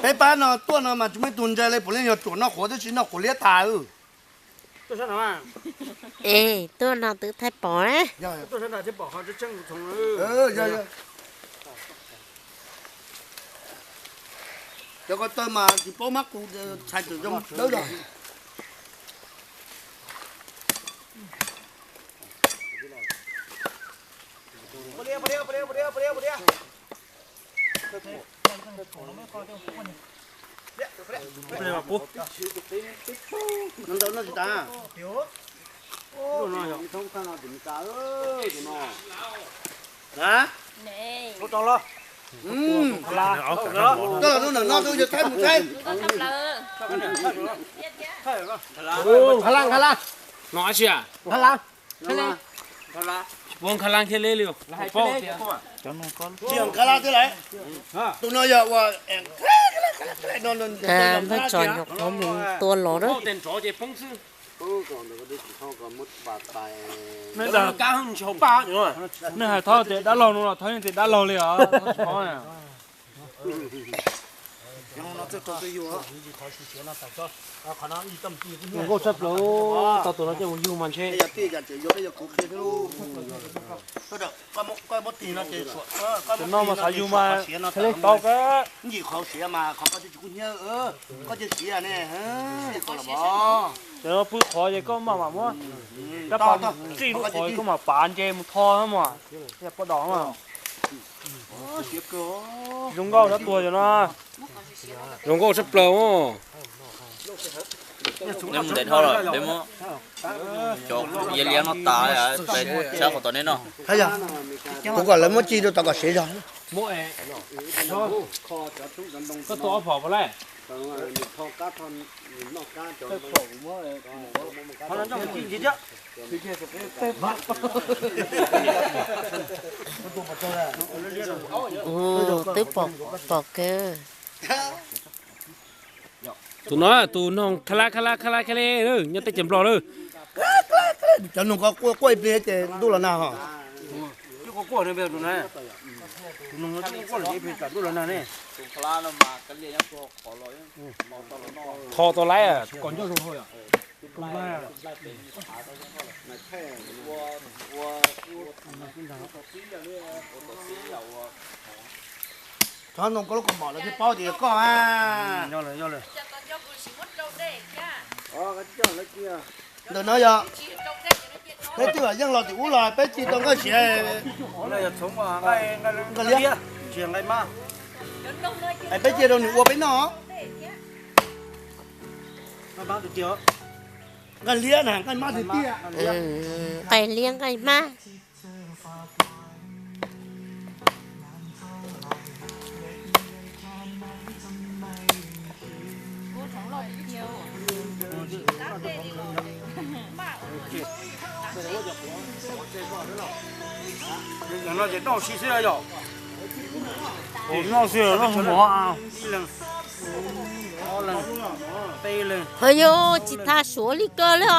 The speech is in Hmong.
Peb pab no tuaj no mas tsis muaj ib tug ntse li, puav leej yog ruam noj qhuav tib si, noj qhuav liab tas. Es tuaj no twb thaij pom na. Cov ko taw mas tsis paub mab qus txhais tus zoo dawb los. Koj los rau ntawm no, yog thaij mus thaij. Nkha laj, nkha laj. No ab tsi a? Nkha laj. Tsis pub nkha laj kiag li li. Nkha laj thiab lawm. Tus no yog ua no. Ntag, tso nyuam qhuav mus tua los na. Nej hais thov tias dab laug no los thov yeej tias dab laug li os. Zoo nkauj tshaj plaws, tau tus no coj mus yug mas ntshe. Tus no mas xav yug mas thiaj li tau kawg. Tus no pw qhov ces koj maj mam muab, kab pas tsij lub qhov koj mam pav ntses mus tho mog. Yog poj dos mas. Zoo nkauj tshaj tuag yog no. Zoo nkauj tshaj plaws. Peb mus ntes dhau lawm, peb muab cov yav liab no tas, peb sab qhov tom nej no. Kuv kom lawv muab ci rau tom kom siav zog. Koj tua ob phom puas laij? Ua, twb pom, pom kawg. Tus no tus noog kha lab kha lab kha lab kha li, nyob teb chaws Nplog lawm. Cov noog ko quaj quaj ib pliag ces ntuj los nag hos. Tho tau laib kom ncauj zoo hau yom. Thov noog koj lub kaus mom lawv thiaj paub tias yog koj a. Ntawm no yog peb twb yeej los tim ub los peb ci tau nqaij siav, nqaij liab, es peb cia rau nws ua peb noj. Nqaij liab na, nqaij mab tiag tiag. Nqaij liab nqaij mab. Noj xwb los noj mov. Ho yog tsis tas suav li ko li os.